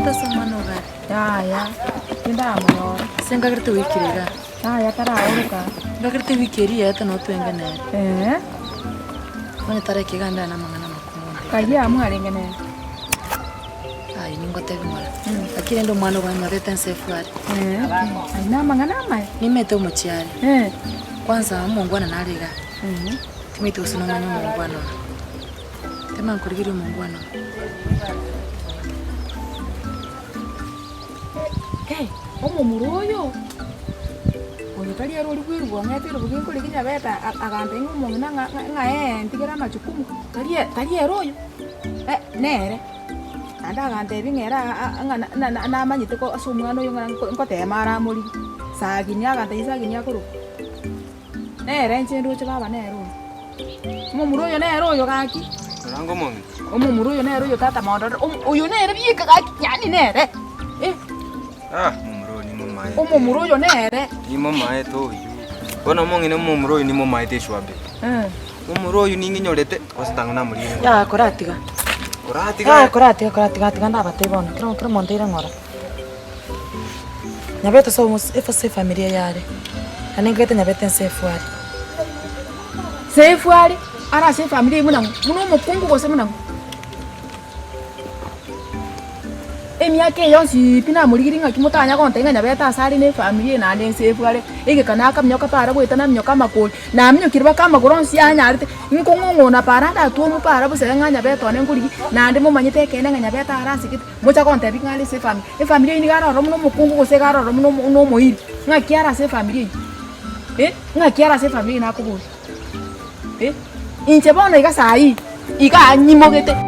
Nyabete ase omwana ogare. Yaya, tindamonyora. Ase nkagerete goikera igaa. Yaya taraoroka. Nkagerete ewiki eria yaeta nabo twenge nere. Ee. Onye tareki iga ndare namang'ana amakong'u onde. Kayia amo arenge nere. Aye ningotebi ng'ora. Lakini rende omwana ogo nimotete nsefu are. Ee, aye namang'ana amaya. Nimete omochie are. Ee. Kwanza omongwana nare igaa. Timanyeti gose nomanye omongwana oyo. Tema nkorigerie omongwana oyo. Hey, omomura oyo, oyo tari ere oria bwerubua ng'ete erubu ginkorigia nyabete agantebia ng'a omong'ina ng'a ng'a ee ntigere amachukumu, tari tari ere oyo, eh nere. Naende agantebia ng'a ere ng'a na na namanyete ko ase omwana oyo ng'a nkotema are amorigie, Sagini agantebia Sagini akorokwa. Nere inche ndoche baba nere oyo. Omomura oyo nere oyo gaki. Oranga omong'ina. Omomura oyo nere oyo tata mondorere, omo oyo nere bieka gaki yaani nere eh. Ah, momura oyo nimomaete. Omomura oyo nere. Nimomaete oyio. Bono omong'ina omomura oyo nimomaete eshwabe. Eh. Momura oyo ning'inyorete, gose tang'ana namorigereria ng'ora. Yaya koratiga. Koratiga. Yaya koratiga koratiga tiga ndabatebie bono, kera kera omonto aire ng'ora. Nyabete ase omosi ase efamiri eye are, na ningete nyabete ense efu are. Sefu are, are ase efamiri eyio buna ng'o? Buna omokungu gose buna ng'o? Emiaka eye yonsi pi namorigirie ng'aki motanya gontebia ng'a nyabete ase are na efamiri eye naende ensefu are, egeka nakaminyoka para goeta naminyoka amakori, naminyokire mpaka amagoro onsi anyarete, nkong'ong'ona para ndatwomu para bosa ng'a nyabete one nkorigia, naende momanyete ekeene ng'a nyabete are asegete. Mocha gontebia ng'a are ase efamiri, efamiri eyio nigo aroro buna omokungu gose iga aroro buna omo buna omoiri, ng'aki are ase efamiri eyio eh, ng'aki are ase efamiri eyio nakoboria eh. Inche bono iga saii, iga anyimogete.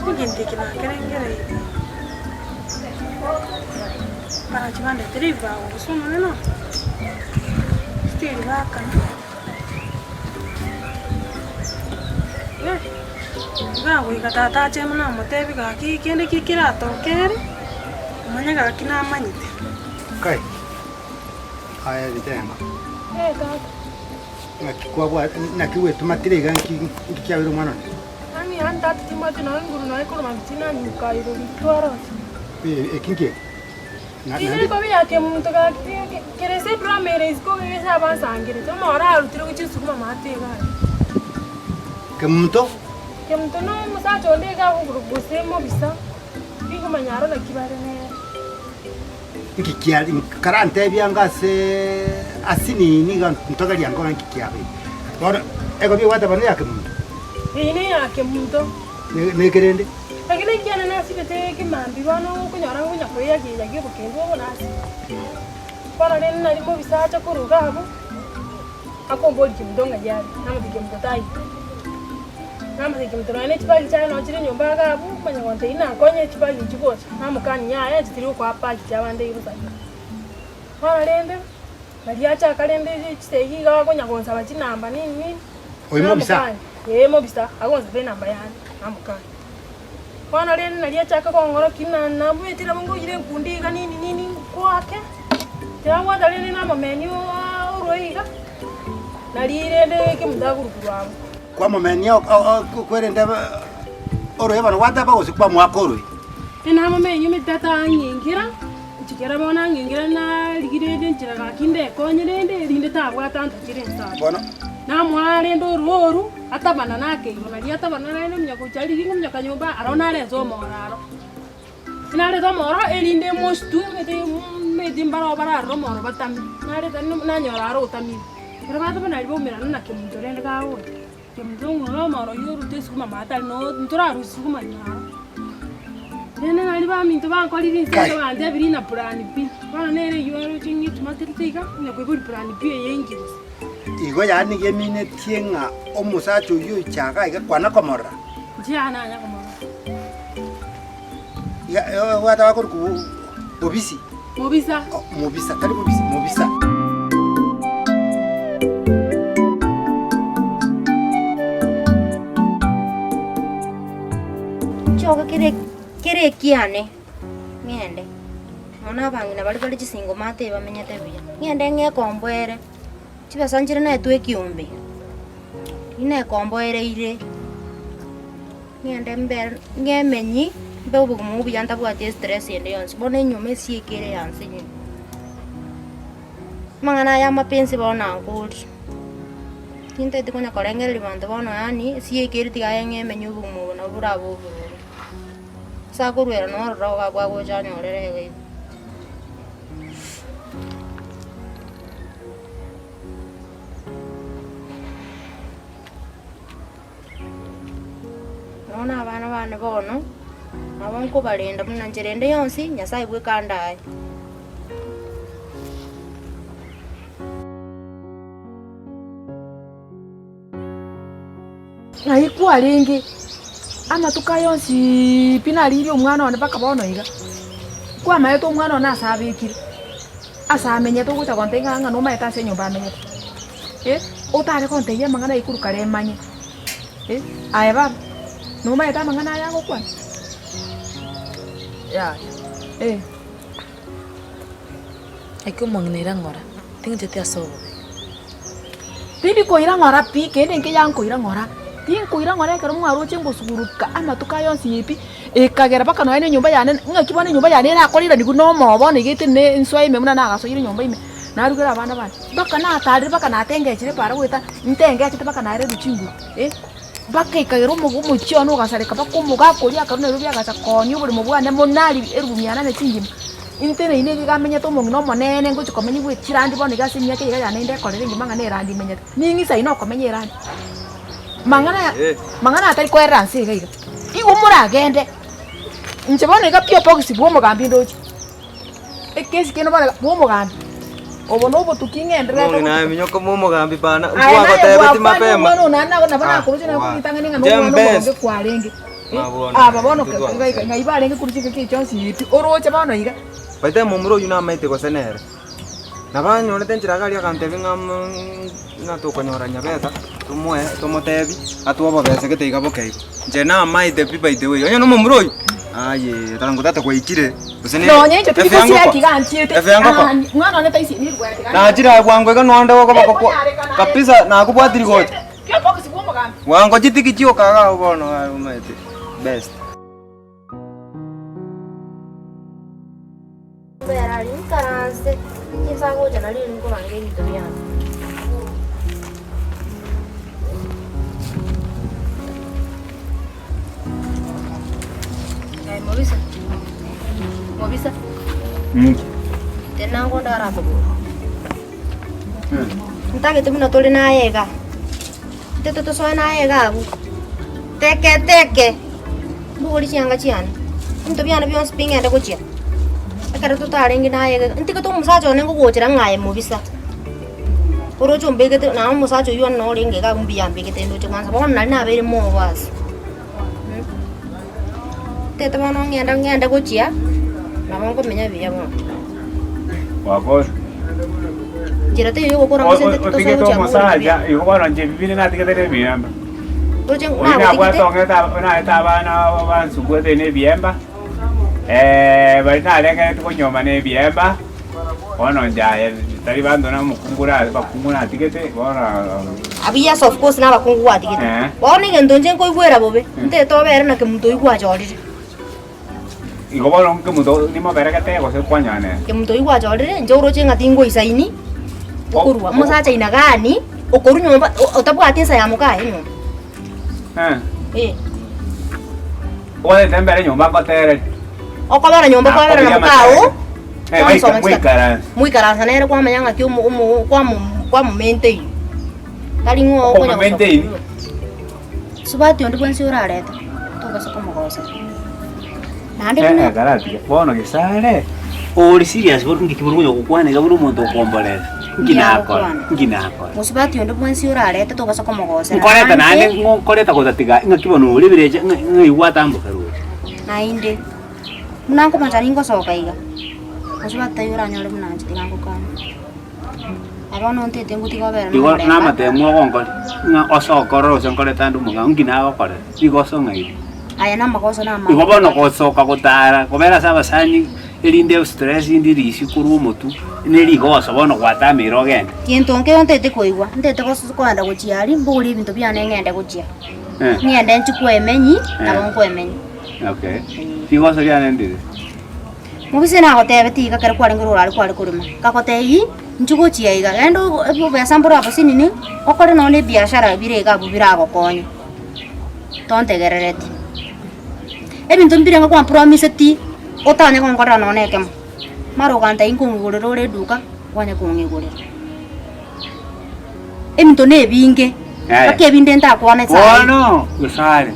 Egento eke nakerengereirie, barache bandetere ribaga gose omonene one, teri bakana, iga goika tata ache amo namotebie gaki kende ki keratoke ere, omanye gaki namanyete. Kai, aye Bitengo. Eh tata. Naki kwabwa naki gwetomatire iga nki nki kiabeire omwana one? Yaani yaani tata timbwati nonya enguru nonya ekoroma nki nanyuka irori twaroche. Eh, eki nki eki? Na- Igo naende rikobi ya kemunto gaki kere ase edrama ere isiko gese abansangerete omoro arutire gochia esukuma maate iga aria. Kemunto? Kemunto na omosacha onde iga agokorokwa gose mobisa, tingomanya aro naki bare nere. Nki kia karantebia anga ase asinini iga ntogerie ango ng'a nki kiabeire. Bono egobia gwateba neya kemunto. Eyio neya kemunto. Ne nekerende. Lakini ekiagera nasibete ekemambia bono okonyora ngonya koeyagia eyagia obokendu obo nasiba. Bono rende nari mobisa acha korwa iga abwo, akomboria kemunto ng'ai are, namotebia kemunto taiyo. Namotebia kemunto nonya ne chibagi chiaye noo chire nyomba iga abwo, omanye gontebia nakonye chibagi echi gocha, namokania yaya inche tiri gokoa bagi chiabande igo bosa igo. Bono rende, nari achaka rende chisegi iga akonya gonsaba chinamba nini nini. Oyo mobisa? Namokania, ee mobisa, agonsaba enamba yane, namokania. Bono rende nari achaka kong'orokia na namoetire nabo nkoira enkundi iga nini nini nkoake, tinabwata rende namomenia orwe iga, nari rende kemunto akorukurwa abwo. Kwamomenia kwerende oroe bono gwateba gose kwamoaka oroe? Namomenia omanyete tata ang'inkera, nchikera bono ang'inkera narigia rende enchera gaki ndekonye rende erinde tabwata ntachere ensara. Bono. Namoa rende oroe oru, atabana nakeigo, naria atabana naende omunya gocha riria ngominyoka nyomba aro narente omoro aro. Narete omoro erinde emositwe omanyete omanyete mbaro bararore omoro batame, nareta nanyora aro otamire. Ekero batama naria baumerana na kemunto rende kagocha, kemunto ng'ora omoro oywo orute esukuma maate aria noo ntorarusia sukuma ime aro. Rende naria baminto bankorire inse Kai. bantebirie na plan B, bono nere eywo oroche ng'etumaterete iga, onye koiboria plan B eye inki gose. Igo yaani geminetie ng'a omosacha oyio oicha iga iga kwana komorora. Inche yaya nanya komorora. Iga gwateba korokwa bobisi. Mobisa. Mobisa, tari bobisi, mobisa. Ngesoke kere kere ekiane, ng'ende, nonya na abang'ina baria bare chisingo mate bamenyete buya, ng'ende ng'ekomboere, chibesa nchire naetwe ekiombe, riria nekomboereire, ng'ende mbe ng'emenyi, mbe obogima obuya ntabwati estress ende yonsi, bono enyoma esieke ere yanse nyuma. Amang'ana aya amapensi bono ankorie, tintagete konya korengereria banto bono yaani esieke ere tiga aye ng'emenye obogima obo nabo borabe oboronge. Ase akorwera nororo iga bwagocha anyorere iga igo. Bono abana bane bono, nabo nkobarenda buna nchera ende yonsi, Nyasaye bweka andae. Ng'ai kwarenge amatuko aya onsi pi narigirie omwana one mpaka bono iga? Kwamaete omwana one ase abekire, ase amenyete ogocha gontebia ng'a ng'a nomaete ase enyomba amenyete, eh? Otare gontebia amang'ana ayio korwa kare manye, eh? Aye baba, nomaete amang'ana aya agokwana? Yaya. Eh. Eki omong'ina ira ng'ora, ting'incheti ase obobe. Tindi koira ng'ora pi, kende nke yankoira ng'ora, tinkoira ng'ora ekero mwaroche ngosuguruka amatuko aya onsi pi, ekagera mpaka nonya na enyomba yane ng'aki bono enyomba yane erakoriraniwu na omoyo bono iga etenene ensoe ime buna nagasoire enyomba ime, narugera abana bane, mpaka natarire mpaka natengechire para goeta, ntengechete mpaka naererwe chinguru eh, mpaka ekagera omogo omochie one ogasareka mpaka omogaka oria akarwa Nairobi agacha koonia oboremo bwane monari erubu mia nane chingima. Inteneine iga amenyete omong'ina omonene ngochia komenya bwe chirandi bono iga ase emiaka eye iga yane inde ekorera engima ng'a nerandi imenyete. Ning'isa ine okomenya erandi. Mang'ana aya mang'ana aya tari koerera nse iga iga. Igo moragende, inche bono iga pi obogisi bwa omogambi ndoche. Ekesi kende bono iga bwa omogambi, obo na obotuki ng'endererete Omong'ina aye obotuki. minyoka mwa omogambi bana, Aye naye nkwagotebetie gwakwanire mapema. omwana one naende nabo Ah, nakorosire wa. nakoritang'ani ng'a na Nche omwana mbest. omoronge kwarenge. Mabwana, Aba bono intwe twagosire. ng'ai barenge korwa chingaki echi chionsi pi, oroche bono iga. By the time momura oyio namaete gose nere, nabo anyorete enchera iga aria agantebia ng'a ng'a tokonyora nyabeta, tomoe tomotebi atoe obobese gete iga boke igo. Inche namaete pi by the way, onye na omomura oyio, aye tango tata gwaikire, gose ne Nonye inche tiri efe ya gosieka ngoko, iga anchiete, efe ya ngoko. ah, mwana one taisi nirwete iga. Nachire aye bwango iga noonde gokoboko kwa kabisa nakobwatiri gocha. Bwango chitiki chioka iga abwo bono aye omanyete best. Mbera aria nkaranse, inse agocha nario nkobanga ebinto biane. Aye mobisa, mobisa, tena ngondara akobora. Ntagete buna tore naye iga, intwe tosoe naye iga abwo, teke teke, mbogori chianga chiane, ebinto biane bionsi pi ng'ende gochia, ekero totarenge naye iga, ntigete omosacha one ngogochera ng'a aye mobisa, oroche ombegete naye omosacha oywo one norenge iga abwo mbuya ambegete ndoche kwanza, bono nari nabeire mogo ase ntagete bono ng'ende ng'ende gochia, nabo nkomenya buya bono. Wakora. Nchera teiyo yogokora gose Otigete tosoe gochia omosacha igo bono inche ebibe natigete na ebiemba. Roche Oyio nabwate nagotigete ong'ete naete abana bansukuete na ebiemba, baria narengereretie konyuoma na ebiemba, bono inche aye tari banto na omokungu ora abakungu natigete bono. Abwo yes of course na abakungu gwatigete. Bono egento inche nkoigwera bobe, ntete obere na kemunto oyio gwachorire. Igo bono kemunto nimoberegete gose kwanyora nere? Kemunto oyio gwachorire, inche oroche ng'a tingoisaini okorua. Omosacha aina gani okorwa nyomba otabwati ensa ya mokaye nyomba. Eh. Obwatete mbere nyomba ngotereri. Okobera nyomba kwabera na mokao, Eh, moikaranse. Moikaransa nere kwamanya ng'aki omo omo kwamo kwamomaintain. Tari ng'o okonya Okomomaintain? Subati onde bwensi orarete, tobasa komogosera. Naende buna. Eh, karatiga. Bono gesare. Ore serious bono inki bori konya gokwana iga buna omonto okomborera? Inki nakora? Ngakwana. Inki nakora? Mosubati onde bwensi orarete tobasa komogosera. Nkoreta naende Naende ng'o nkoreta gotatiga ng'aki bono ore ebirecha ng'a ng'a igwa atamboke roche. naende, buna nkomocha ningosoka iga, mosubati taiyo oranyore buna inche tiga ngokane. Bono ntete ngotiga obere Igo nomorembe. namatemo ogonkori ng'a osoke orore gose nkorete ande omong'ao, inki nagokorera? Nigo osong'aini. Aya namagoso na Igo bono gosoka gotara kobera ase abasani erinde stress indi risi korwa omotwe ne rigoso bono gwatameire ogende. Gento nkeiyo ntete koigwa, ntete gos koenda gochia aria, mbogorie ebinto biane ng'ende gochia. Eh. Ng'ende nchie kwemenyi, nabo nkwemenyi. Okay. Rigoso riane ndire. Mobisa nagotebetie iga ekero kwarenge roro aria kware korema, nkagotebia ii, inchuo gochia iga, genda ogo obesa mboro abwo sinini, okore nonye na ebiashara bire iga abwo biragokonye. Tontegerereti. Ebinto mbire ng'a kwampromiseti, otanye gonkorera nonye na ekemo. Mara ogantebia nkong'igorere ore eduka, kwanya kong'igorera. Ebinto na ebinge, Yaya. mpaka ebinde ntakwane saii. Bono Gesare,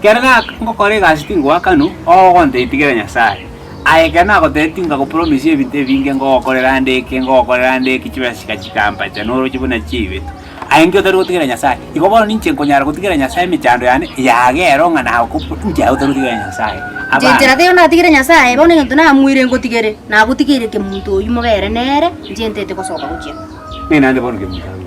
kere na ngokora egasi tingoakanwa, ogontebia tigera Nyasaye. Aye ekero nagotebetie tingagopromise ebinto ebinge ngogokorera ande eke, ngogokorera ande eke, chibesa chikachikambacha noroche buna chiaibetwe. Aye inki otari gotigera Nyasaye? Igo bono ninche nkonyara gotigera Nyasaye emechando yane yagera ng'a nagoku inche aye otari gotigera Nyasaye. Inche Abana. nchera teiyo natigire Nyasaye, bono egento namoire ngotigere, nagotigeire kemonto oyio mobere nere, inche ntete gosoka gochia. Ng'ai naende bono kemonto agwo?